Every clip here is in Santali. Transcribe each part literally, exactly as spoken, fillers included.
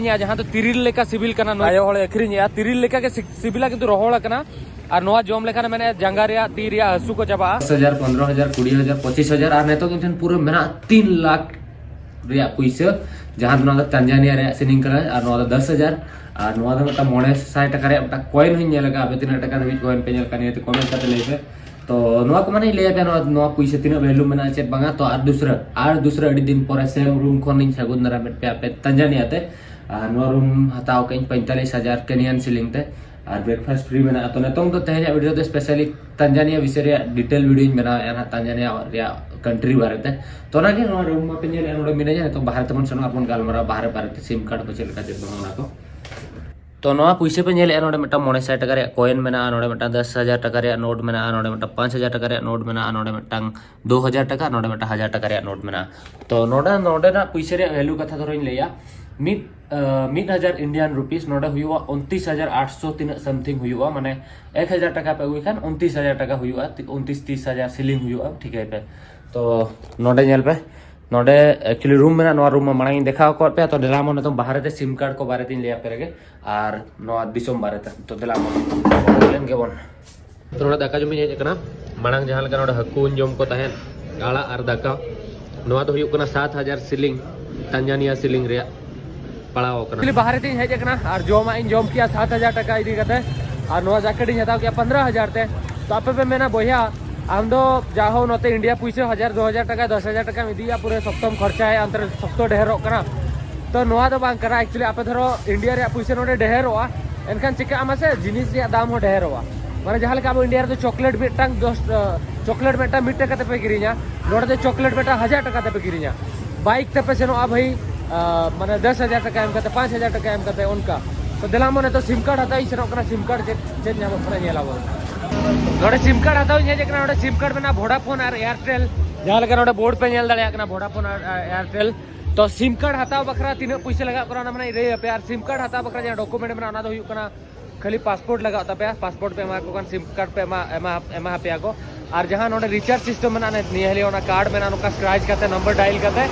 ᱡᱟᱦᱟᱸ ᱫᱚ ᱛᱤᱨᱤᱞ ᱞᱮᱠᱟ ᱥᱤᱵᱤᱞ ᱠᱟᱱᱟ, ᱱᱚᱣᱟ ᱟᱭᱳ ᱦᱚᱲᱮ ᱟᱹᱠᱷᱨᱤᱧᱮᱜᱼᱟ᱾ ᱛᱤᱨᱤᱞ ᱞᱮᱠᱟ ᱜᱮ ᱥᱤ-, ᱥᱤᱵᱤᱞᱟ, ᱠᱤᱱᱛᱩ ᱨᱚᱦᱚᱲ ᱟᱠᱟᱱᱟ᱾ ᱟᱨ ᱱᱚᱣᱟ ᱡᱚᱢ ᱞᱮᱠᱷᱟᱱ ᱢᱮᱱᱮᱫᱼᱟ ᱡᱟᱸᱜᱟ ᱨᱮᱭᱟᱜ, ᱛᱤ ᱨᱮᱭᱟᱜ ᱦᱟᱹᱥᱩ ᱠᱚ ᱪᱟᱵᱟᱜᱼᱟ᱾ ᱫᱚᱥ ᱦᱟᱡᱟᱨ, ᱯᱚᱱᱨᱚ ᱦᱟᱡᱟᱨ, ᱠᱩᱲᱤ ᱦᱟᱡᱟᱨ, ᱯᱚᱸᱪᱤᱥ ᱦᱟᱡᱟᱨ, ᱟᱨ ᱱᱤᱛᱚᱜ ᱤᱧ ᱴᱷᱮᱱ ᱯᱩᱨᱟᱹ ᱢᱮᱱᱟᱜᱼᱟ ᱛᱤᱱ ᱞᱟᱠᱷ ᱨᱮᱭᱟᱜ ᱯᱩᱭᱥᱟᱹ, ᱡᱟᱦᱟᱸ ᱫᱚ ᱱᱚᱣᱟ ᱫᱚ ᱛᱟᱱᱡᱟᱱᱤᱭᱟ ᱨᱮᱭᱟᱜ ᱥᱤᱞᱤᱝ ᱠᱟᱱᱟ, ᱟᱨ ᱱᱚᱣᱟ ᱫᱚ ᱫᱚᱥ ᱦᱟᱡᱟᱨ, ᱟᱨ ᱱᱚᱣᱟ ᱫᱚ ᱢᱤᱫᱴᱟᱝ ᱢᱚᱬᱮ ᱥᱟᱭ ᱴᱟᱠᱟ ᱨᱮᱭᱟᱜ ᱢᱤᱫᱴᱟᱝ ᱠᱚᱭᱮᱱ ᱦᱚᱸᱧ ᱧᱮᱞ ᱟᱠᱟᱫᱼᱟ᱾ ᱟᱯᱮ ᱛᱤᱱᱟᱹᱜ ᱴᱟᱠᱟ ᱫᱷᱟᱹᱵᱤᱡ ᱠᱚᱭᱮᱱ ᱯᱮ ᱧᱮᱞ ᱠᱟᱫ ᱱᱤᱭᱟᱹ ᱛᱮ ᱠᱚᱢᱮᱱᱴ ᱠᱟᱛᱮ ᱞᱟᱹᱭ ᱯᱮ᱾ ᱛᱚ ᱱᱚᱣᱟ ᱠᱚ ᱢᱟᱱᱮᱧ ᱞᱟᱹᱭ ᱟᱯᱮᱭᱟ, ᱱᱚᱣᱟ, ᱱᱚᱣᱟ ᱯᱩᱭᱥᱟᱹ ᱛᱤᱱᱟᱹᱜ ᱵᱷᱮᱞᱩ ᱢᱮᱱᱟᱜᱼᱟ ᱪᱮᱫ ᱵᱟᱝᱟ᱾ ᱛᱚ ᱟᱨ ᱫᱩᱥᱨᱟ, ᱟᱨ ᱫᱩᱥᱨᱟ ᱟᱹᱰᱤ ᱫᱤᱱ ᱯᱚᱨᱮ ᱥᱮᱢ ᱨᱩᱢ ᱠᱷᱚᱱ ᱤᱧ ᱥᱟᱹᱜᱩᱱ ᱫᱟᱨᱟᱢᱮᱫ ᱯᱮᱭᱟ ᱟᱯᱮ ᱛᱟᱱᱡᱟᱱᱤᱭᱟ ᱛᱮ᱾ ᱟᱨ ᱱᱚᱣᱟ ᱨᱩᱢ ᱦᱟᱛᱟᱣ ᱠᱟᱜ ᱟᱹᱧ ᱯᱚᱸᱭᱛᱟᱞᱤᱥ ᱦᱟᱡᱟᱨ ᱠᱮᱱᱤᱭᱟᱱ ᱥᱤᱞᱤᱝ ᱛᱮ, ᱟᱨ ᱵᱨᱮᱠᱯᱷᱟᱥᱴ ᱯᱷᱨᱤ ᱢᱮᱱᱟᱜᱼᱟ᱾ ᱛᱚ ᱱᱤᱛᱚᱝ ᱫᱚ ᱛᱮᱦᱮᱧᱟᱜ ᱵᱷᱤᱰᱤᱭᱳ ᱫᱚ ᱥᱯᱮᱥᱟᱞᱤ ᱛᱟᱱᱡᱟᱱᱤᱭᱟ ᱵᱤᱥᱚᱭ ᱨᱮᱭᱟᱜ ᱰᱤᱴᱮᱞ ᱵᱷᱤᱰᱤᱭᱳᱧ ᱵᱮᱱᱟᱣᱮᱫᱼᱟ ᱱᱟᱦᱟᱜ, ᱛᱟᱱᱡᱟᱱᱤᱭᱟ ᱨᱮᱭᱟᱜ ᱠᱟᱱᱴᱨᱤ ᱵᱟᱨᱮᱛᱮ᱾ ᱛᱚ ᱚᱱᱟᱜᱮ ᱱᱚᱣᱟ ᱨᱩᱢ ᱢᱟᱯᱮ ᱧᱮᱞᱮᱫᱼᱟ, ᱱᱚᱰᱮ ᱢᱤᱱᱟᱹᱧᱟ᱾ ᱱᱤᱛᱚᱝ ᱵᱟᱦᱨᱮ ᱛᱮᱵᱚᱱ ᱥᱮᱱᱚᱜᱼᱟ, ᱟᱨᱵᱚᱱ ᱜᱟᱞᱢᱟᱨᱟᱣᱟ ᱵᱟᱦᱨᱮ ᱵᱟᱨᱮᱛᱮ, ᱥᱤᱢ ᱠᱟᱨᱰ ᱠᱚ ᱪᱮᱫ ᱞᱮᱠᱟ ᱪᱮᱫ ᱵᱟᱝ, ᱚᱱᱟ ᱠᱚ᱾ ᱛᱚ ᱱᱚᱣᱟ ᱯᱩᱭᱥᱟᱹ ᱯᱮ ᱧᱮᱞᱮᱫᱼᱟ, ᱱᱚᱰᱮ ᱢᱤᱫᱴᱟᱝ ᱢᱚᱬᱮ ᱥᱟᱭ ᱴᱟᱠᱟ ᱨᱮᱭᱟᱜ ᱠᱚᱭᱮᱱ ᱢᱮᱱᱟᱜᱼᱟ, ᱱᱚᱰᱮ ᱢᱤᱫᱴᱟᱝ ᱫᱚᱥ ᱦᱟᱡᱟᱨ ᱴᱟᱠᱟ ᱨᱮᱭᱟᱜ ᱱᱳᱴ ᱢᱮᱱᱟᱜᱼᱟ, ᱱᱚᱰᱮ ᱢᱤᱫᱴᱟᱝ ᱯᱟᱸᱪ ᱦᱟᱡᱟᱨ ᱴᱟᱠᱟ ᱨᱮᱭᱟᱜ ᱱᱳᱴ ᱢᱮᱱᱟᱜᱼᱟ, ᱱᱚᱰᱮ ᱢᱤᱫᱴᱟᱝ ᱫᱩ ᱦᱟᱡᱟᱨ ᱴᱟᱠᱟ, ᱱᱚᱰᱮ ᱢᱤᱫᱴᱟᱝ ᱦᱟᱡᱟᱨ ᱴᱟᱠᱟ ᱨᱮᱭᱟᱜ ᱱᱳᱴ ᱢᱮᱱᱟᱜᱼᱟ᱾ ᱛᱚ ᱱᱚᱰᱮ, ᱱᱚᱰᱮᱱᱟᱜ ᱯᱩᱭᱥᱟᱹ ᱨᱮᱭᱟᱜ ᱵᱷᱮᱞᱩ ᱠᱟᱛᱷᱟ ᱫᱷᱚᱨᱚᱧ ᱞᱟᱹᱭᱟ, ᱢᱤᱫ, ᱟᱸ, ᱢᱤᱫ ᱦᱟᱡᱟᱨ ᱤᱱᱰᱤᱭᱟᱱ ᱨᱩᱯᱤᱥ ᱱᱚᱰᱮ ᱦᱩᱭᱩᱜᱼᱟ ᱩᱱᱛᱤᱥ ᱦᱟᱡᱟᱨ ᱟᱴᱥᱚ ᱛᱤᱱᱟᱹᱜ ᱥᱟᱢᱛᱷᱤᱝ ᱦᱩᱭᱩᱜᱼᱟ, ᱢᱟᱱᱮ ᱮᱠ ᱦᱟᱡᱟᱨ ᱴᱟᱠᱟ ᱯᱮ ᱟᱹᱜᱩᱭ ᱠᱷᱟᱱ ᱩᱱᱛᱤᱥ ᱦᱟᱡᱟᱨ ᱴᱟᱠᱟ ᱦᱩᱭᱩᱜᱼᱟ, ᱛᱤ-, ᱩᱱᱛᱤᱥ ᱛᱤᱥ ᱦᱟᱡᱟᱨ ᱥᱤᱞᱤᱝ ᱦᱩᱭᱩᱜᱼᱟ, ᱴᱷᱤᱠᱟᱹᱭ ᱯᱮ᱾ ᱛᱚ ᱱᱚᱰᱮ ᱧᱮᱞ ᱯᱮ, ᱱᱚᱰᱮ actually ᱨᱩᱢ ᱢᱮᱱᱟᱜᱼᱟ, ᱱᱚᱣᱟ ᱨᱩᱢ ᱢᱟ ᱢᱟᱲᱟᱝ ᱤᱧ ᱫᱮᱠᱷᱟᱣ ᱟᱠᱟᱫ ᱯᱮᱭᱟ᱾ ᱛᱚ ᱫᱮᱞᱟ ᱢᱟ ᱱᱤᱛᱚᱝ ᱵᱟᱦᱨᱮ ᱛᱮ ᱥᱤᱢ ᱠᱟᱨᱰ ᱠᱚ ᱵᱟᱨᱮ ᱛᱤᱧ ᱞᱟᱹᱭ ᱟᱯᱮ ᱨᱮᱜᱮ, ᱟᱨ ᱱᱚᱣᱟ ᱫᱤᱥᱚᱢ ᱵᱟᱨᱮᱛᱮ᱾ ᱛᱚ ᱫᱮᱞᱟ ᱢᱟ ᱵᱚᱞᱚ ᱞᱮᱱ ᱜᱮᱵᱚᱱ᱾ ᱛᱚ ᱱᱚᱰᱮ ᱫᱟᱠᱟ ᱡᱚᱢᱤᱧ ᱦᱮᱡ ᱟᱠᱟᱱᱟ᱾ ᱢᱟᱲᱟᱝ ᱡᱟᱦᱟᱸ ᱞᱮᱠᱟ ᱱᱚᱰᱮ ᱦᱟᱹᱠᱩᱧ ᱡᱚᱢ ᱠᱚ ᱛᱟᱦᱮᱸᱫ, ᱟᱲᱟᱜ ᱟᱨ ᱫᱟᱠᱟ, ᱱᱚᱣᱟ ᱫᱚ ᱦᱩᱭᱩᱜ ᱠᱟᱱᱟ ᱥᱟᱛ ᱦᱟᱡᱟᱨ ᱥᱤᱞᱤᱝ, ᱛᱟᱱᱡᱟᱱᱤᱭᱟ ᱥᱤᱞᱤᱝ ᱨᱮᱭᱟᱜ ᱯᱟᱲᱟᱣ ᱟᱠᱟᱱᱟ᱾ Actually ᱵᱟᱦᱨᱮ ᱛᱤᱧ ᱦᱮᱡ ᱟᱠᱟᱱᱟ ᱟᱨ ᱡᱚᱢᱟᱜ ᱤᱧ ᱡᱚᱢ ᱠᱮᱜᱼᱟ ᱥᱟᱛ ᱦᱟᱡᱟᱨ ᱴᱟᱠᱟ ᱤᱫᱤ ᱠᱟᱛᱮ, ᱟᱨ ᱱᱚᱣᱟ ᱡᱟᱠᱮᱴ ᱤᱧ ᱦᱟᱛᱟᱣ ᱠᱮᱜᱼᱟ ᱯᱚᱱᱨᱚ ᱦᱟᱡᱟᱨ ᱛᱮ᱾ ᱛᱚ ᱟᱯᱮ ᱯᱮ ᱢᱮᱱᱟ, "ᱵᱚᱭᱦᱟ, ᱟᱢ ᱫᱚ ᱡᱟ ᱦᱳ ᱱᱚᱛᱮ ᱤᱱᱰᱤᱭᱟ ᱯᱩᱭᱥᱟᱹ ᱦᱟᱡᱟᱨ ᱫᱩ ᱦᱟᱡᱟᱨ ᱴᱟᱠᱟ, ᱫᱚᱥ ᱦᱟᱡᱟᱨ ᱴᱟᱠᱟᱢ ᱤᱫᱤᱭᱟ, ᱯᱩᱨᱟᱹ ᱥᱚᱠᱛᱚᱢ ᱠᱷᱚᱨᱪᱟᱭᱟ, ᱚᱱᱛᱮ ᱨᱮ ᱥᱚᱠᱛᱚ ᱰᱷᱮᱨᱚᱜ ᱠᱟᱱᱟ?" ᱛᱚ ᱱᱚᱣᱟ ᱫᱚ ᱵᱟᱝ ᱠᱟᱱᱟ᱾ Actually ᱟᱯᱮ ᱫᱷᱚᱨᱚ ᱤᱱᱰᱤᱭᱟ ᱨᱮᱭᱟᱜ ᱯᱩᱭᱥᱟᱹ ᱱᱚᱰᱮ ᱰᱷᱮᱨᱚᱜᱼᱟ, ᱮᱱᱠᱷᱟᱱ ᱪᱤᱠᱟᱹᱜᱼᱟ ᱢᱟᱥᱮ, ᱡᱤᱱᱤᱥ ᱨᱮᱭᱟᱜ ᱫᱟᱢ ᱦᱚᱸ ᱰᱷᱮᱨᱚᱜᱼᱟ᱾ ᱢᱟᱱᱮ ᱡᱟᱦᱟᱸ ᱞᱮᱠᱟ ᱟᱵᱚ ᱤᱱᱰᱤᱭᱟ ᱨᱮᱫᱚ ᱪᱚᱠᱞᱮᱴ ᱢᱤᱫᱴᱟᱝ ᱫᱚᱥ, ᱟ, ᱪᱚᱠᱞᱮᱴ ᱢᱤᱫᱴᱟᱝ ᱢᱤᱫ ᱴᱟᱠᱟ ᱛᱮᱯᱮ ᱠᱤᱨᱤᱧᱟ, ᱱᱚᱰᱮ ᱫᱚ ᱪᱚᱠᱞᱮᱴ ᱢᱤᱫᱴᱟᱝ ᱦᱟᱡᱟᱨ ᱴᱟᱠᱟ ᱛᱮᱯᱮ ᱠᱤᱨᱤᱧᱟ᱾ ᱵᱟᱭᱤᱠ ᱛᱮᱯᱮ ᱥᱮᱱᱚᱜᱼᱟ ᱵᱷᱟᱹᱭ, ᱟ, ᱢᱟᱱᱮ ᱫᱚᱥ ᱦᱟᱡᱟᱨ ᱴᱟᱠᱟ ᱮᱢ ᱠᱟᱛᱮ, ᱯᱟᱸᱪ ᱦᱟᱡᱟᱨ ᱴᱟᱠᱟ ᱮᱢ ᱠᱟᱛᱮ, ᱚᱱᱠᱟ᱾ ᱛᱚ ᱫᱮᱞᱟ ᱢᱚᱱᱮ ᱛᱚ ᱥᱤᱢ ᱠᱟᱨᱰ ᱦᱟᱛᱟᱣ ᱤᱧ ᱥᱮᱱᱚᱜ ᱠᱟᱱᱟ, ᱥᱤᱢ ᱠᱟᱨᱰ ᱪᱮᱫ, ᱪᱮᱫ ᱧᱟᱢᱚᱜ ᱠᱟᱱᱟ ᱧᱮᱞ ᱟᱵᱚᱱ᱾ ᱱᱚᱰᱮ ᱥᱤᱢ ᱠᱟᱨᱰ ᱦᱟᱛᱟᱣ ᱤᱧ ᱦᱮᱡ ᱟᱠᱟᱱᱟ, ᱱᱚᱰᱮ ᱥᱤᱢ ᱠᱟᱨᱰ ᱢᱮᱱᱟᱜᱼᱟ ᱵᱷᱳᱰᱟᱯᱷᱳᱱ ᱟᱨ ᱮᱭᱟᱨᱴᱮᱞ, ᱡᱟᱦᱟᱸ ᱞᱮᱠᱟ ᱱᱚᱰᱮ ᱵᱳᱨᱰ ᱯᱮ ᱧᱮᱞ ᱫᱟᱲᱮᱭᱟᱜ ᱠᱟᱱᱟ ᱵᱷᱳᱰᱟᱯᱷᱳᱱ ᱟᱨ, ᱟᱨ ᱮᱭᱟᱨᱴᱮᱞ᱾ ᱛᱚ ᱥᱤᱢ ᱠᱟᱨᱰ ᱦᱟᱛᱟᱣ ᱵᱟᱠᱷᱨᱟ ᱛᱤᱱᱟᱹᱜ ᱯᱩᱭᱥᱟᱹ ᱞᱟᱜᱟᱜ ᱠᱟᱱᱟ ᱚᱱᱟ ᱢᱟᱱᱮ ᱞᱟᱹᱭ ᱟᱯᱮᱭᱟ, ᱟᱨ ᱥᱤᱢ ᱠᱟᱨᱰ ᱦᱟᱛᱟᱣ ᱵᱟᱠᱷᱨᱟ ᱡᱟᱦᱟᱸ ᱰᱚᱠᱩᱢᱮᱱᱴ ᱢᱮᱱᱟᱜᱼᱟ ᱚᱱᱟ ᱫᱚ ᱦᱩᱭᱩᱜ ᱠᱟᱱᱟ ᱠᱷᱟᱹᱞᱤ ᱯᱟᱥᱯᱳᱨᱴ ᱞᱟᱜᱟᱜ ᱛᱟᱯᱮᱭᱟ, ᱯᱟᱥᱯᱳᱨᱴ ᱯᱮ ᱮᱢᱟ ᱠᱚ ᱠᱷᱟᱱ ᱥᱤᱢ ᱠᱟᱨᱰ ᱯᱮ ᱮᱢᱟ, ᱮᱢᱟ, ᱮᱢᱟ ᱟᱯᱮᱭᱟ ᱠᱚ᱾ ᱟᱨ ᱡᱟᱦᱟᱸ ᱱᱚᱰᱮ ᱨᱤᱪᱟᱨᱡᱽ ᱥᱤᱥᱴᱮᱢ ᱢᱮᱱᱟᱜᱼᱟ, ᱱᱤᱭᱟᱹ ᱦᱤᱞᱳᱜ ᱚᱱᱟ ᱠᱟᱨᱰ ᱢᱮᱱᱟᱜᱼᱟ, ᱱᱚᱝᱠᱟ ᱥᱠᱨᱟᱪ ᱠᱟᱛᱮ, ᱱᱟᱢᱵᱟᱨ ᱰᱟᱭᱮᱞ ᱠᱟᱛᱮ,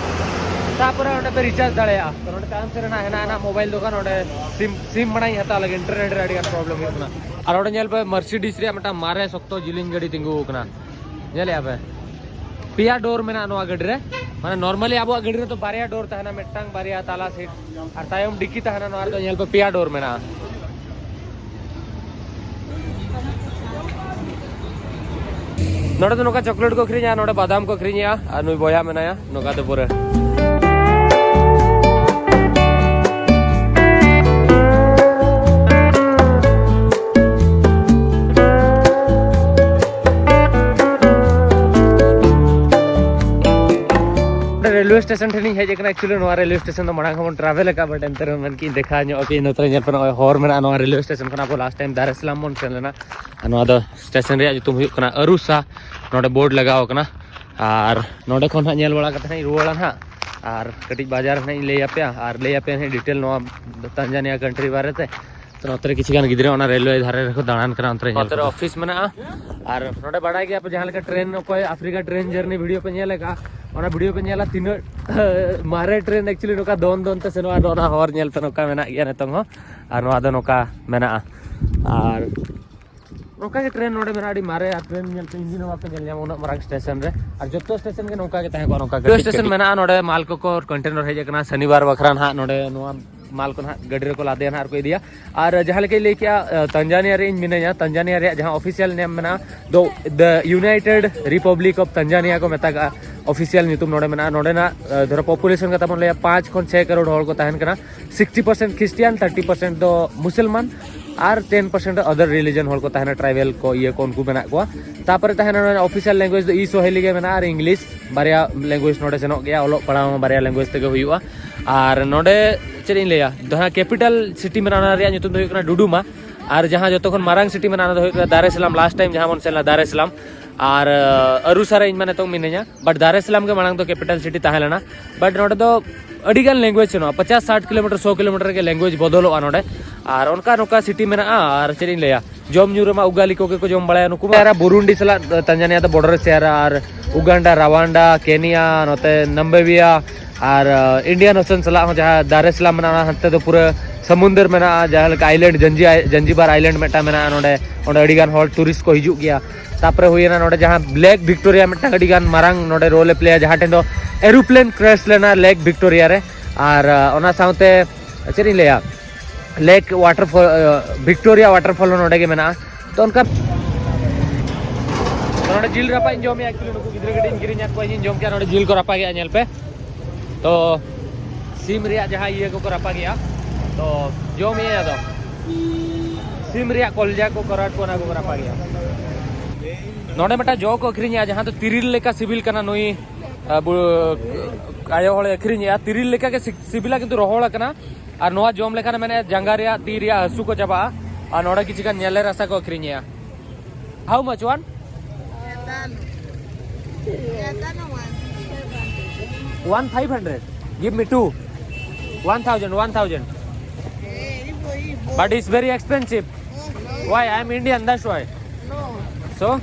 ᱛᱟᱯᱚᱨᱮ ᱚᱸᱰᱮ ᱯᱮ ᱨᱤᱪᱟᱨᱡᱽ ᱫᱟᱲᱮᱭᱟᱜᱼᱟ᱾ ᱛᱚ ᱱᱚᱰᱮ ᱛᱟᱭᱚᱢ ᱥᱮᱫ ᱨᱮ ᱱᱟᱜ ᱦᱮᱱᱟᱜᱼᱟ ᱱᱟᱜ ᱢᱳᱵᱟᱭᱤᱞ ᱫᱚᱠᱟᱱ, ᱚᱸᱰᱮ ᱥᱤᱢ ᱥᱤᱢ ᱢᱟᱲᱟᱝ ᱤᱧ ᱦᱟᱛᱟᱣ ᱞᱟᱹᱜᱤᱫ, ᱤᱱᱴᱟᱨᱱᱮᱴ ᱨᱮ ᱟᱹᱰᱤ ᱜᱟᱱ ᱯᱨᱚᱵᱞᱮᱢ ᱦᱩᱭᱩᱜ ᱠᱟᱱᱟ᱾ ᱟᱨ ᱚᱸᱰᱮ ᱧᱮᱞ ᱯᱮ ᱢᱟᱨᱥᱤᱰᱤᱥ ᱨᱮᱭᱟᱜ ᱢᱤᱫᱴᱟᱝ ᱢᱟᱨᱮ ᱥᱚᱠᱛᱚ ᱡᱤᱞᱤᱧ ᱜᱟᱹᱰᱤ ᱛᱤᱸᱜᱩ ᱟᱠᱟᱱᱟ, ᱧᱮᱞᱮᱜᱼᱟ ᱯᱮ᱾ ᱯᱮᱭᱟ ᱰᱳᱨ ᱢᱮᱱᱟᱜᱼᱟ ᱱᱚᱣᱟ ᱜᱟᱹᱰᱤ ᱨᱮ᱾ ᱢᱟᱱᱮ normally ᱟᱵᱚᱣᱟᱜ ᱜᱟᱹᱰᱤ ᱨᱮᱫᱚ ᱵᱟᱨᱭᱟ ᱰᱳᱨ ᱛᱟᱦᱮᱱᱟ, ᱢᱤᱫᱴᱟᱝ ᱵᱟᱨᱭᱟ ᱛᱟᱞᱟ ᱥᱤᱴ, ᱟᱨ ᱛᱟᱭᱚᱢ ᱰᱤᱠᱤ ᱛᱟᱦᱮᱱᱟ᱾ ᱱᱚᱣᱟ ᱨᱮᱫᱚ ᱧᱮᱞ ᱯᱮ ᱯᱮᱭᱟ ᱰᱳᱨ ᱢᱮᱱᱟᱜᱼᱟ᱾ ᱱᱚᱰᱮ ᱫᱚ ᱱᱚᱝᱠᱟ ᱪᱚᱠᱞᱮᱴ ᱠᱚ ᱟᱹᱠᱷᱨᱤᱧᱟ, ᱱᱚᱰᱮ ᱵᱟᱫᱟᱢ ᱠᱚ ᱟᱹᱠᱷᱨᱤᱧᱮᱜᱼᱟ, ᱟᱨ ᱱᱩᱭ ᱵᱚᱭᱦᱟ ᱢᱮᱱᱟᱭᱟ ᱱᱚᱝᱠᱟ ᱛᱮ ᱯᱩᱨᱟᱹ᱾ ᱨᱮᱞᱣᱮ ᱥᱴᱮᱥᱚᱱ ᱴᱷᱮᱱᱤᱧ ᱦᱮᱡ ᱟᱠᱟᱱᱟ᱾ Actually ᱱᱚᱣᱟ ᱨᱮᱞᱣᱮ ᱥᱴᱮᱥᱚᱱ ᱫᱚ ᱢᱟᱲᱟᱝ ᱦᱚᱸᱵᱚᱱ ᱴᱨᱟᱵᱷᱮᱞ ᱟᱠᱟᱫᱼᱟ, but ᱮᱱᱛᱮ ᱨᱮᱦᱚᱸ ᱢᱮᱱᱠᱮᱫ ᱤᱧ ᱫᱮᱠᱷᱟᱣ ᱧᱚᱜ ᱟᱯᱮᱭᱟᱹᱧ᱾ ᱱᱚᱛᱮ ᱨᱮ ᱧᱮᱞ ᱯᱮ, ᱱᱚᱜᱼᱚᱭ ᱦᱚᱨ ᱢᱮᱱᱟᱜᱼᱟ ᱱᱚᱣᱟ ᱨᱮᱞᱣᱮ ᱥᱴᱮᱥᱚᱱ ᱠᱷᱚᱱ᱾ ᱟᱵᱚ ᱞᱟᱥᱴ ᱴᱟᱭᱤᱢ ᱫᱟᱨᱮᱥᱟᱞᱟᱢ ᱵᱚᱱ ᱥᱮᱱ ᱞᱮᱱᱟ, ᱟᱨ ᱱᱚᱣᱟ ᱫᱚ ᱥᱴᱮᱥᱚᱱ ᱨᱮᱭᱟᱜ ᱧᱩᱛᱩᱢ ᱦᱩᱭᱩᱜ ᱠᱟᱱᱟ ᱟᱨᱩᱥᱟ᱾ ᱱᱚᱰᱮ ᱵᱳᱨᱰ ᱞᱟᱜᱟᱣ ᱟᱠᱟᱱᱟ, ᱟᱨ ᱱᱚᱰᱮ ᱠᱷᱚᱱ ᱦᱟᱸᱜ ᱧᱮᱞ ᱵᱟᱲᱟ ᱠᱟᱛᱮ ᱦᱟᱸᱜ ᱤᱧ ᱨᱩᱣᱟᱹᱲᱟ ᱱᱟᱦᱟᱜ᱾ ᱟᱨ ᱠᱟᱹᱴᱤᱡ ᱵᱟᱡᱟᱨ ᱦᱟᱸᱜ ᱤᱧ ᱞᱟᱹᱭ ᱟᱯᱮᱭᱟ, ᱟᱨ ᱞᱟᱹᱭ ᱟᱯᱮᱭᱟ ᱦᱟᱸᱜ ᱰᱤᱴᱮᱞ ᱱᱚᱣᱟ ᱛᱟᱱᱡᱟᱱᱤᱭᱟ ᱠᱟᱱᱴᱨᱤ ᱵᱟᱨᱮᱛᱮ᱾ ᱛᱚ ᱱᱚᱛᱮ ᱨᱮ ᱠᱤᱪᱷᱩ ᱜᱟᱱ ᱜᱤᱫᱽᱨᱟᱹ ᱚᱱᱟ ᱨᱮᱞᱣᱮ ᱫᱷᱟᱨᱮ ᱨᱮᱠᱚ ᱫᱟᱬᱟᱱ ᱠᱟᱱᱟ, ᱚᱱᱛᱮ ᱨᱮ ᱧᱮᱞ ᱱᱚᱛᱮ ᱨᱮ ᱯᱮ᱾ ᱚᱯᱷᱤᱥ ᱢᱮᱱᱟᱜᱼᱟ᱾ ᱟᱨ ᱱᱚᱰᱮ ᱵᱟᱲᱟᱭ ᱜᱮᱭᱟ ᱯᱮ ᱡᱟᱦᱟᱸ ᱞᱮᱠᱟ ᱴᱨᱮᱱ, ᱚᱠᱚᱭ ᱟᱯᱷᱨᱤᱠᱟ ᱴᱨᱮᱱ ᱡᱟᱨᱱᱤ ᱵᱷᱤᱰᱤᱭᱳ ᱯᱮ ᱧᱮᱞ ᱟᱠᱟᱫᱼᱟ, ᱚᱱᱟ ᱵᱷᱤᱰᱤᱭᱳ ᱯᱮ ᱧᱮᱞᱟ ᱛᱤᱱᱟᱹᱜ ᱢᱟᱨᱮ ᱴᱨᱮᱱ actually ᱱᱚᱝᱠᱟ ᱫᱚᱱ ᱫᱚᱱ ᱛᱮ ᱥᱮᱱᱚᱜᱼᱟ᱾ ᱟᱨ ᱚᱱᱟ ᱦᱚᱨ ᱧᱮᱞ ᱯᱮ ᱱᱚᱝᱠᱟ ᱢᱮᱱᱟᱜ ᱜᱮᱭᱟ ᱱᱤᱛᱚᱝ ᱦᱚᱸ, ᱟᱨ ᱱᱚᱣᱟ ᱫᱚ ᱱᱚᱝᱠᱟ ᱢᱮᱱᱟᱜᱼᱟ᱾ ᱟᱨ ᱱᱚᱝᱠᱟ ᱜᱮ ᱴᱨᱮᱱ ᱱᱚᱰᱮ ᱢᱮᱱᱟᱜᱼᱟ, ᱟᱹᱰᱤ ᱢᱟᱨᱮ, ᱟᱨ ᱴᱨᱮᱱ ᱧᱮᱞ ᱯᱮ ᱤᱧᱡᱤᱱ ᱦᱚᱸ ᱵᱟᱯᱮ ᱧᱮᱞ ᱧᱟᱢᱟ ᱩᱱᱟᱹᱜ ᱢᱟᱨᱟᱝ ᱥᱴᱮᱥᱚᱱ ᱨᱮ᱾ ᱟᱨ ᱡᱚᱛᱚ ᱥᱴᱮᱥᱚᱱ ᱜᱮ ᱱᱚᱝᱠᱟ ᱜᱮ ᱛᱟᱦᱮᱸ ᱠᱚᱜᱼᱟ, ᱱᱚᱝᱠᱟ ᱨᱮᱞᱣᱮ ᱠᱟᱹᱴᱤᱡ ᱥᱴᱮᱥᱚᱱ ᱠᱟᱹᱴᱤᱡ᱾ ᱢᱮᱱᱟᱜᱼᱟ ᱱᱚᱰᱮ ᱢᱟᱞ ᱠᱚᱠᱚ ᱠᱚᱱᱴᱮᱱᱟᱨ ᱦᱮᱡ ᱟᱠᱟᱱᱟ ᱥᱚᱱᱤᱵᱟᱨ ᱵᱟᱠᱷᱨᱟ ᱱᱟᱦᱟᱜ, ᱱᱚᱰᱮ ᱱᱚᱣᱟ ᱢᱟᱞ ᱠᱚ ᱱᱟᱦᱟᱜ ᱜᱟᱹᱰᱤ ᱨᱮᱠᱚ ᱞᱟᱫᱮᱭᱟ ᱱᱟᱦᱟᱜ ᱟᱨ ᱠᱚ ᱤᱫᱤᱭᱟ᱾ ᱟᱨ ᱡᱟᱦᱟᱸ ᱞᱮᱠᱟᱧ ᱞᱟᱹᱭ ᱠᱮᱜᱼᱟ, ᱛᱟᱱᱡᱟᱱᱤᱭᱟ ᱨᱮ ᱤᱧ ᱢᱤᱱᱟᱹᱧᱟ, ᱛᱟᱱᱡᱟᱱᱤᱭᱟ ᱨᱮᱭᱟᱜ ᱡᱟᱦᱟᱸ ᱚᱯᱷᱤᱥᱤᱭᱟᱞ ᱱᱮᱢ ᱢᱮᱱᱟᱜᱼᱟ ᱫᱚ ᱫᱟ ᱤᱭᱩᱱᱟᱭᱴᱮᱰ ᱨᱤᱯᱟᱵᱽᱞᱤᱠ ᱚᱯᱷ ᱛᱟᱱᱡᱟᱱᱤᱭᱟ ᱠᱚ ᱢᱮᱛᱟᱜᱼᱟ᱾ ᱚᱯᱷᱤᱥᱤᱭᱟᱞ ᱧᱩᱛᱩᱢ ᱱᱚᱰᱮ ᱢᱮᱱᱟᱜᱼᱟ᱾ ᱱᱚᱰᱮᱱᱟᱜ ᱫᱷᱚᱨᱚ ᱯᱚᱯᱩᱞᱮᱥᱚᱱ ᱠᱟᱛᱷᱟ ᱵᱚᱱ ᱞᱟᱹᱭᱟ, ᱯᱟᱸᱪ ᱠᱷᱚᱱ ᱪᱷᱚᱭ ᱠᱟᱨᱳᱲ ᱦᱚᱲ ᱠᱚ ᱛᱟᱦᱮᱱ ᱠᱟᱱᱟ᱾ Sixty percent Christian, thirty percent ᱫᱚ ᱢᱩᱥᱚᱞᱢᱟᱱ, ᱟᱨ ᱴᱮᱱ ᱯᱟᱨᱥᱮᱱᱴ ᱚᱫᱟᱨ ᱨᱤᱞᱤᱡᱚᱱ ᱦᱚᱲ ᱠᱚ ᱛᱟᱦᱮᱱᱟ, ᱴᱨᱟᱭᱵᱮᱞ ᱠᱚ, ᱤᱭᱟᱹ ᱠᱚ, ᱩᱱᱠᱩ ᱢᱮᱱᱟᱜ ᱠᱚᱣᱟ᱾ ᱛᱟᱯᱚᱨᱮ ᱛᱟᱦᱮᱱᱟ ᱱᱚᱰᱮ ᱚᱯᱷᱤᱥᱤᱭᱟᱞ ᱞᱮᱝᱜᱩᱭᱮᱡᱽ ᱫᱚ ᱤ ᱥᱳᱦᱮᱞᱤ ᱜᱮ ᱢᱮᱱᱟᱜᱼᱟ, ᱟᱨ ᱤᱝᱞᱤᱥ, ᱵᱟᱨᱭᱟ ᱞᱮᱝᱜᱩᱭᱮᱡᱽ ᱱᱚᱰᱮ ᱥᱮᱱᱚᱜ ᱜᱮᱭᱟ, ᱚᱞᱚᱜ ᱯᱟᱲᱦᱟᱣ ᱦᱚᱸ ᱵᱟᱨᱭᱟ ᱞᱮᱝᱜᱩᱭᱮᱡᱽ ᱛᱮᱜᱮ ᱦᱩᱭᱩᱜᱼᱟ᱾ ᱟᱨ ᱱᱚᱰᱮ ᱪᱮᱫ ᱤᱧ ᱞᱟᱹᱭᱟ, ᱡᱟᱦᱟᱸ ᱠᱮᱯᱤᱴᱟᱞ ᱥᱤᱴᱤ ᱢᱮᱱᱟᱜᱼᱟ, ᱚᱱᱟ ᱨᱮᱭᱟᱜ ᱧᱩᱛᱩᱢ ᱫᱚ ᱦᱩᱭᱩᱜ ᱠᱟᱱᱟ ᱰᱩᱰᱩᱢᱟ᱾ ᱟᱨ ᱡᱟᱦᱟᱸ ᱡᱚᱛᱚ ᱠᱷᱚᱱ ᱢᱟᱨᱟᱝ ᱥᱤᱴᱤ ᱢᱮᱱᱟᱜᱼᱟ, ᱚᱱᱟ ᱫᱚ ᱦᱩᱭᱩᱜ ᱠᱟᱱᱟ ᱫᱟᱨᱮᱥᱟᱞᱟᱢ᱾ ᱞᱟᱥᱴ ᱴᱟᱭᱤᱢ ᱡᱟᱦᱟᱸ ᱵᱚᱱ ᱥᱮᱱ ᱞᱮᱱᱟ ᱫᱟᱨᱮᱥᱟᱞᱟᱢ, ᱟᱨ ᱟᱹᱨᱩᱥᱟ ᱨᱮ ᱤᱧ ᱢᱟ ᱱᱤᱛᱚᱝ ᱢᱤᱱᱟᱹᱧᱟ, but ᱫᱟᱨᱮᱥᱟᱞᱟᱢ ᱜᱮ ᱢᱟᱲᱟᱝ ᱫᱚ ᱠᱮᱯᱤᱴᱟᱞ ᱥᱤᱴᱤ ᱛᱟᱦᱮᱸ ᱞᱮᱱᱟ᱾ But ᱱᱚᱰᱮ ᱫᱚ ᱟᱹᱰᱤ ᱜᱟᱱ ᱞᱮᱝᱜᱩᱭᱮᱡᱽ ᱥᱮᱱᱚᱜᱼᱟ, ᱯᱚᱪᱟᱥ ᱥᱟᱴ ᱠᱤᱞᱳᱢᱤᱴᱟᱨ, ᱥᱚ ᱠᱤᱞᱳᱢᱤᱴᱟᱨ ᱨᱮᱜᱮ ᱞᱮᱝᱜᱩᱭᱮᱡᱽ ᱵᱚᱫᱚᱞᱚᱜᱼᱟ ᱱᱚᱰᱮ᱾ ᱟᱨ ᱚᱱᱠᱟ ᱱᱚᱝᱠᱟ ᱥᱤᱴᱤ ᱢᱮᱱᱟᱜᱼᱟ, ᱟᱨ ᱪᱮᱫ ᱤᱧ ᱞᱟᱹᱭᱟ, ᱡᱚᱢ ᱧᱩ ᱨᱮᱢᱟ ᱩᱜᱟᱞᱤ ᱠᱚᱜᱮ ᱠᱚ ᱡᱚᱢ ᱵᱟᱲᱟᱭᱟ᱾ ᱱᱩᱠᱩ ᱢᱟ ᱟᱨ ᱵᱩᱨᱩᱱᱰᱤ ᱥᱟᱞᱟᱜ ᱛᱟᱱᱡᱟᱱᱤᱭᱟ ᱫᱚ ᱵᱚᱰᱟᱨ ᱨᱮ ᱥᱮᱭᱟᱨᱟ, ᱟᱨ ᱩᱜᱟᱱᱰᱟ, ᱨᱟᱣᱟᱱᱰᱟ, ᱠᱮᱱᱤᱭᱟ, ᱱᱚᱛᱮ ᱱᱟᱢᱵᱮᱵᱤᱭᱟ, ᱟᱨ ᱤᱱᱰᱤᱭᱟᱱ ᱳᱥᱮᱱ ᱥᱟᱞᱟᱜ ᱦᱚᱸ ᱡᱟᱦᱟᱸ ᱫᱟᱨᱮ ᱥᱟᱞᱟᱢ ᱢᱮᱱᱟᱜᱼᱟ, ᱚᱱᱟ ᱦᱟᱱᱛᱮ ᱫᱚ ᱯᱩᱨᱟᱹ ᱥᱟᱢᱩᱱᱫᱟᱹᱨ ᱢᱮᱱᱟᱜᱼᱟ, ᱡᱟᱦᱟᱸ ᱞᱮᱠᱟ ᱟᱭᱞᱮᱱᱰ ᱡᱟᱸᱡᱤ-, ᱡᱟᱸᱡᱤᱵᱟᱨ ᱟᱭᱞᱮᱱᱰ ᱢᱤᱫᱴᱟᱝ ᱢᱮᱱᱟᱜᱼᱟ ᱱᱚᱰᱮ, ᱚᱸᱰᱮ ᱟᱹᱰᱤ ᱜᱟᱱ ᱦᱚᱲ ᱴᱩᱨᱤᱥᱴ ᱠᱚ ᱦᱤᱡᱩᱜ ᱜᱮᱭᱟ᱾ ᱛᱟᱯᱚᱨᱮ ᱦᱩᱭᱮᱱᱟ ᱱᱚᱰᱮ ᱡᱟᱦᱟᱸ ᱞᱮᱠ ᱵᱷᱤᱠᱴᱳᱨᱤᱭᱟ ᱢᱤᱫᱴᱟᱝ ᱟᱹᱰᱤ ᱜᱟᱱ ᱢᱟᱨᱟᱝ ᱱᱚᱰᱮ ᱨᱳᱞ ᱮ ᱯᱞᱮᱭᱟ, ᱡᱟᱦᱟᱸ ᱴᱷᱮᱱ ᱫᱚ ᱮᱨᱳᱯᱞᱮᱱ ᱠᱨᱮᱥ ᱞᱮᱱᱟ ᱞᱮᱠ ᱵᱷᱤᱠᱴᱳᱨᱤᱭᱟ ᱨᱮ᱾ ᱟᱨ ᱚᱱᱟ ᱥᱟᱶᱛᱮ ᱪᱮᱫ ᱤᱧ ᱞᱟᱹᱭᱟ, ᱞᱮᱠ ᱣᱟᱴᱟᱨᱯᱷᱚᱞ, ᱵᱷᱤᱠᱴᱳᱨᱤᱭᱟ ᱣᱟᱴᱟᱨᱯᱷᱚᱞ ᱦᱚᱸ ᱱᱚᱰᱮ ᱜᱮ ᱢᱮᱱᱟᱜᱼᱟ᱾ ᱛᱚ ᱚᱱᱠᱟ ᱛᱚ ᱱᱚᱰᱮ ᱡᱤᱞ ᱨᱟᱯᱟᱜ ᱤᱧ ᱡᱚᱢᱮᱜᱼᱟ, ᱮᱠᱪᱩᱭᱮᱞᱤ ᱱᱩᱠᱩ ᱜᱤᱫᱽᱨᱟᱹ ᱠᱟᱹᱴᱤᱡ ᱤᱧ ᱠᱤᱨᱤᱧ ᱟᱫ ᱠᱚᱣᱟ, ᱤᱧᱤᱧ ᱡᱚᱢ ᱠᱮᱭᱟ᱾ ᱱᱚᱰᱮ ᱡᱤᱞ ᱠᱚ ᱨᱟᱯᱟᱜᱮᱜᱼᱟ, ᱧᱮᱞ ᱯᱮ᱾ ᱛᱚ ᱥᱤᱢ ᱨᱮᱭᱟᱜ ᱡᱟᱦᱟᱸ ᱤᱭᱟᱹ ᱠᱚᱠᱚ ᱨᱟᱯᱟᱜᱮᱜᱼᱟ, ᱛᱚ ᱡᱚᱢᱮᱜᱼᱟ᱾ ᱟᱫᱚ ᱥᱤᱢ ᱨᱮᱭᱟᱜ ᱠᱚᱞᱡᱟ ᱠᱚ, ᱠᱚᱨᱟᱴ ᱠᱚ, ᱚᱱᱟ ᱠᱚᱠᱚ ᱨᱟᱯᱟᱜᱮᱜᱼᱟ᱾ ᱱᱚᱰᱮ ᱢᱤᱫᱴᱟᱝ ᱡᱚ ᱠᱚ ᱟᱹᱠᱷᱨᱤᱧᱮᱜᱼᱟ, ᱡᱟᱦᱟᱸ ᱫᱚ ᱛᱤᱨᱤᱞ ᱞᱮᱠᱟ ᱥᱤᱵᱤᱞ ᱠᱟᱱᱟ᱾ ᱱᱩᱭ ᱟᱵᱚ ᱟᱭᱳ ᱦᱚᱲᱮ ᱟᱹᱠᱷᱨᱤᱧᱮᱜᱼᱟ, ᱛᱤᱨᱤᱞ ᱞᱮᱠᱟ ᱜᱮ ᱥᱤ-, ᱥᱤᱵᱤᱞᱟ, ᱠᱤᱱᱛᱩ ᱨᱚᱦᱚᱲ ᱟᱠᱟᱱᱟ᱾ ᱟᱨ ᱱᱚᱣᱟ ᱡᱚᱢ ᱞᱮᱠᱷᱟᱱ ᱢᱮᱱᱮᱫ ᱡᱟᱸᱜᱟ ᱨᱮᱭᱟᱜ, ᱛᱤ ᱨᱮᱭᱟᱜ ᱦᱟᱹᱥᱩ ᱠᱚ ᱪᱟᱵᱟᱜᱼᱟ᱾ ᱟᱨ ᱱᱚᱰᱮ ᱠᱤᱪᱷᱩ ᱜᱟᱱ ᱧᱮᱞᱮ ᱨᱟᱥᱟ ᱠᱚ ᱟᱹᱠᱷᱨᱤᱧᱮᱜᱼᱟ᱾ How much one? One five hundred. Give me two. One thousand, one thousand. But it's very expensive. Why? I am Indian, that's why. So?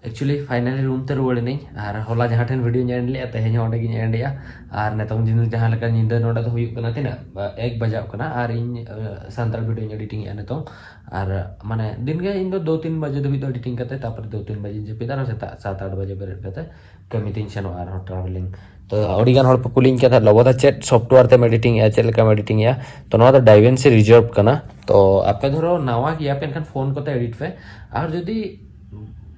Actually finally room ᱛᱮ ᱨᱩᱣᱟᱹᱲ ᱮᱱᱟᱹᱧ᱾ ᱟᱨ ᱦᱚᱞᱟ ᱡᱟᱦᱟᱸ ᱴᱷᱮᱱ video ᱧ end ᱞᱮᱫᱼᱟ, ᱛᱮᱦᱮᱧ ᱦᱚᱸ ᱚᱸᱰᱮ ᱜᱤᱧ end ᱮᱫᱼᱟ᱾ ᱟᱨ ᱱᱤᱛᱚᱝ ᱡᱤᱱ-, ᱡᱟᱦᱟᱸ ᱞᱮᱠᱟ ᱧᱤᱫᱟᱹ ᱱᱚᱰᱮ ᱫᱚ ᱦᱩᱭᱩᱜ ᱠᱟᱱᱟ ᱛᱤᱱᱟᱹᱜ? ᱵᱟ-, ᱮᱠ ᱵᱟᱡᱟᱜ ᱠᱟᱱᱟ ᱟᱨ ᱤᱧ, ᱟᱸ, ᱥᱟᱱᱛᱟᱲ video ᱧ editing ᱮᱫᱼᱟ ᱱᱤᱛᱚᱝ᱾ ᱟᱨ ᱢᱟᱱᱮ ᱫᱤᱱ ᱜᱮ ᱤᱧ ᱫᱚ ᱫᱩ ᱛᱤᱱ ᱵᱟᱡᱮ ᱫᱷᱟᱹᱵᱤᱡ ᱫᱚ editing ᱠᱟᱛᱮ, ᱛᱟᱨᱯᱚᱨᱮ ᱫᱩ ᱛᱤᱱ ᱵᱟᱡᱮᱧ ᱡᱟᱹᱯᱤᱫᱟ ᱟᱨ ᱥᱮᱛᱟᱜ ᱥᱟᱛ ᱟᱴ ᱵᱟᱡᱮ ᱵᱮᱨᱮᱫ ᱠᱟᱛᱮ ᱠᱟᱹᱢᱤ ᱛᱤᱧ ᱥᱮᱱᱚᱜᱼᱟ ᱟᱨᱦᱚᱸ travelling᱾ ᱛᱚ ᱟᱹᱰᱤ ᱜᱟᱱ ᱦᱚᱲ ᱯᱮ ᱠᱩᱞᱤᱧ ᱠᱟᱱᱟ, "ᱞᱚᱵᱚ ᱫᱟ ᱪᱮᱫ software ᱛᱮᱢ editing ᱮᱫᱼᱟ, ᱪᱮᱫ ᱞᱮᱠᱟᱢ editing ᱮᱫᱼᱟ?" ᱛᱚ ᱱᱚᱣᱟ ᱫᱚ DaVinci Resolve ᱠᱟᱱᱟ᱾ ᱛᱚ ᱟᱯᱮ ᱫᱷᱚᱨᱚ ᱱᱟᱣᱟ ᱜᱮᱭᱟ ᱯᱮ, ᱮᱱᱠᱷᱟᱱ phone ᱠᱚᱛᱮ edit ᱯᱮ᱾ ᱟᱨ ᱡᱩᱫᱤ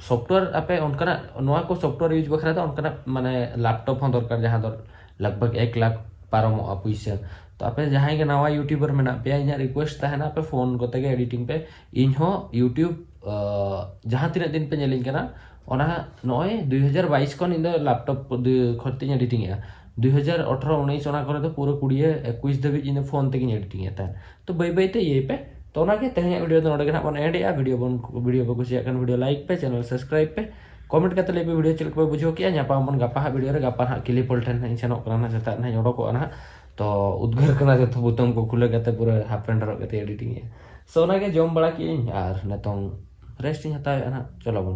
software ᱟᱯᱮ ᱚᱱᱠᱟᱱᱟᱜ, ᱱᱚᱣᱟ ᱠᱚ software use ᱵᱟᱠᱷᱨᱟ ᱫᱚ ᱚᱱᱠᱟᱱᱟᱜ ᱢᱟᱱᱮ laptop ᱦᱚᱸ ᱫᱚᱨᱠᱟᱨ, ᱡᱟᱦᱟᱸ ᱫᱚ ᱞᱟᱜᱽ ᱵᱷᱟᱜᱽ ᱮᱠ ᱞᱟᱠᱷ ᱯᱟᱨᱚᱢᱚᱜᱼᱟ ᱯᱩᱭᱥᱟᱹ᱾ ᱛᱚ ᱟᱯᱮ ᱡᱟᱦᱟᱸᱭ ᱜᱮ ᱱᱟᱣᱟ YouTuber ᱢᱮᱱᱟᱜ ᱯᱮᱭᱟ, ᱤᱧᱟᱹᱜ request ᱛᱟᱦᱮᱱᱟ, ᱟᱯᱮ phone ᱠᱚᱛᱮ ᱜᱮ editing ᱯᱮ᱾ ᱤᱧ ᱦᱚᱸ YouTube, ᱟᱸ, ᱡᱟᱦᱟᱸ ᱛᱤᱱᱟᱹᱜ ᱫᱤᱱ ᱯᱮ ᱧᱮᱞᱤᱧ ᱠᱟᱱᱟ, ᱚᱱᱟ ᱱᱚᱜᱼᱚᱭ ᱫᱩᱭ ᱦᱟᱡᱟᱨ ᱵᱟᱭᱤᱥ ᱠᱷᱚᱱ ᱤᱧ ᱫᱚ laptop ᱫᱩ-, ᱠᱷᱚᱱ ᱛᱤᱧ editing ᱮᱜᱼᱟ᱾ ᱫᱩᱭ ᱦᱟᱡᱟᱨ ᱟᱴᱷᱨᱚ ᱩᱱᱤᱥ ᱚᱱᱟ ᱠᱚᱨᱮ ᱫᱚ ᱯᱩᱨᱟᱹ ᱠᱩᱲᱤ ᱮᱠᱩᱥ ᱫᱷᱟᱹᱵᱤᱡ ᱤᱧ ᱫᱚ phone ᱛᱮᱜᱤᱧ editing ᱮᱫ ᱛᱟᱦᱮᱸᱫ᱾ ᱛᱚ ᱵᱟᱹᱭ ᱵᱟᱹᱭ ᱛᱮ ᱤᱭᱟᱹᱭ ᱯᱮ᱾ ᱛᱚ ᱚᱱᱟᱜᱮ ᱛᱮᱦᱮᱧᱟᱜ video ᱫᱚ ᱱᱚᱰᱮ ᱜᱮ ᱱᱟᱜ ᱵᱚᱱ end ᱮᱜᱼᱟ᱾ Video ᱵᱚᱱ, video ᱯᱮ ᱠᱩᱥᱤᱭᱟᱜ ᱠᱷᱟᱱ video like ᱯᱮ, channel subscribe ᱯᱮ, comment ᱠᱟᱛᱮ ᱞᱟᱹᱭ ᱯᱮ video ᱪᱮᱫ ᱞᱮᱠᱟ ᱯᱮ ᱵᱩᱡᱷᱟᱹᱣ ᱠᱮᱜᱼᱟ᱾ ᱧᱟᱯᱟᱢ ᱟᱵᱚᱱ ᱜᱟᱯᱟ ᱦᱟᱸᱜ video ᱨᱮ᱾ ᱜᱟᱯᱟ ᱦᱟᱸᱜ ᱠᱤᱞᱤᱯᱚᱞ ᱴᱷᱮᱱ ᱦᱟᱸᱜ ᱤᱧ ᱥᱮᱱᱚᱜ ᱠᱟᱱᱟ ᱱᱟᱜ, ᱥᱮᱛᱟᱜ ᱱᱟᱜ ᱤᱧ ᱚᱰᱚᱠᱚᱜᱼᱟ ᱱᱟᱜ᱾ ᱛᱚ ᱩᱫᱽᱜᱟᱹᱨ ᱠᱟᱱᱟ, ᱡᱚᱛᱚ ᱵᱳᱛᱟᱢ ᱠᱚ ᱠᱷᱩᱞᱟᱹ ᱠᱟᱛᱮ ᱯᱩᱨᱟᱹ half pant ᱦᱚᱨᱚᱜ ᱠᱟᱛᱮ editing ᱮᱫᱼᱟ᱾ So ᱚᱱᱟᱜᱮ ᱡᱚᱢ ᱵᱟᱲᱟ ᱠᱮᱫᱟᱹᱧ ᱟᱨ ᱱᱤᱛᱚᱝ rest ᱤᱧ ᱦᱟᱛᱟᱣᱮᱫᱼᱟ ᱱᱟᱦᱟᱜ᱾ ᱪᱚᱞᱚ ᱵᱚᱱ